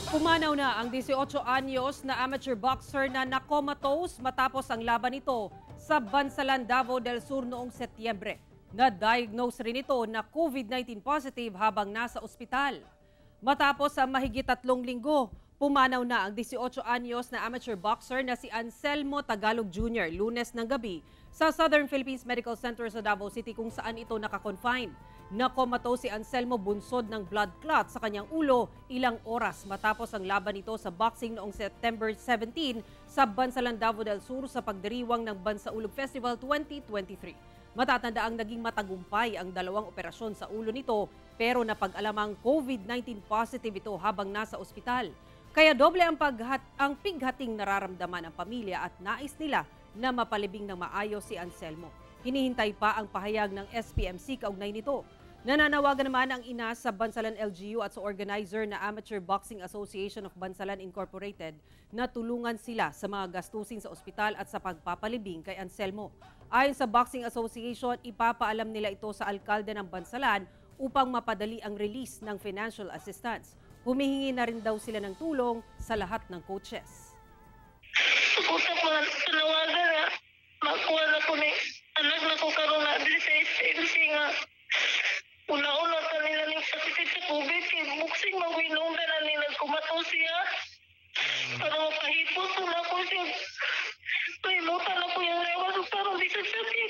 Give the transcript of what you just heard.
Pumanaw na ang 18 anyos na amateur boxer na na-comatose matapos ang laban nito sa Bansalan, Davao del Sur noong Setyembre. Na-diagnose rin ito na COVID-19 positive habang nasa ospital. Matapos ang mahigit 3 linggo, pumanaw na ang 18 anyos na amateur boxer na si Anselmo Tagalog Jr. Lunes ng gabi sa Southern Philippines Medical Center sa Davao City kung saan ito naka-confine. Na-comatose si Anselmo bunsod ng blood clot sa kanyang ulo ilang oras matapos ang laban nito sa boxing noong September 17 sa Bansalan, Davao del Sur sa pagdiriwang ng Bansa Ulog Festival 2023. Matatanda ang naging matagumpay ang dalawang operasyon sa ulo nito, pero napag-alamang COVID-19 positive ito habang nasa ospital. Kaya doble ang pighating nararamdaman ng pamilya at nais nila na mapalibing ng maayos si Anselmo. Hinihintay pa ang pahayag ng SPMC kaugnay nito. Nananawagan naman ang ina sa Bansalan LGU at sa organizer na Amateur Boxing Association of Bansalan Incorporated na tulungan sila sa mga gastusin sa ospital at sa pagpapalibing kay Anselmo. Ayon sa Boxing Association, ipapaalam nila ito sa alkalde ng Bansalan upang mapadali ang release ng financial assistance. Humihingi na rin daw sila ng tulong sa lahat ng coaches. Usap mga tanawagan na makuha na ko ni anak na ko karon na diri sa SMC nga una-una ta nila ning positive sa COVID kay boxing man ko inungdan na ni nag-comatose siya para mapahipos ko na ko siya. Pahimutan na ko yung lawas ug karon bisag sakit.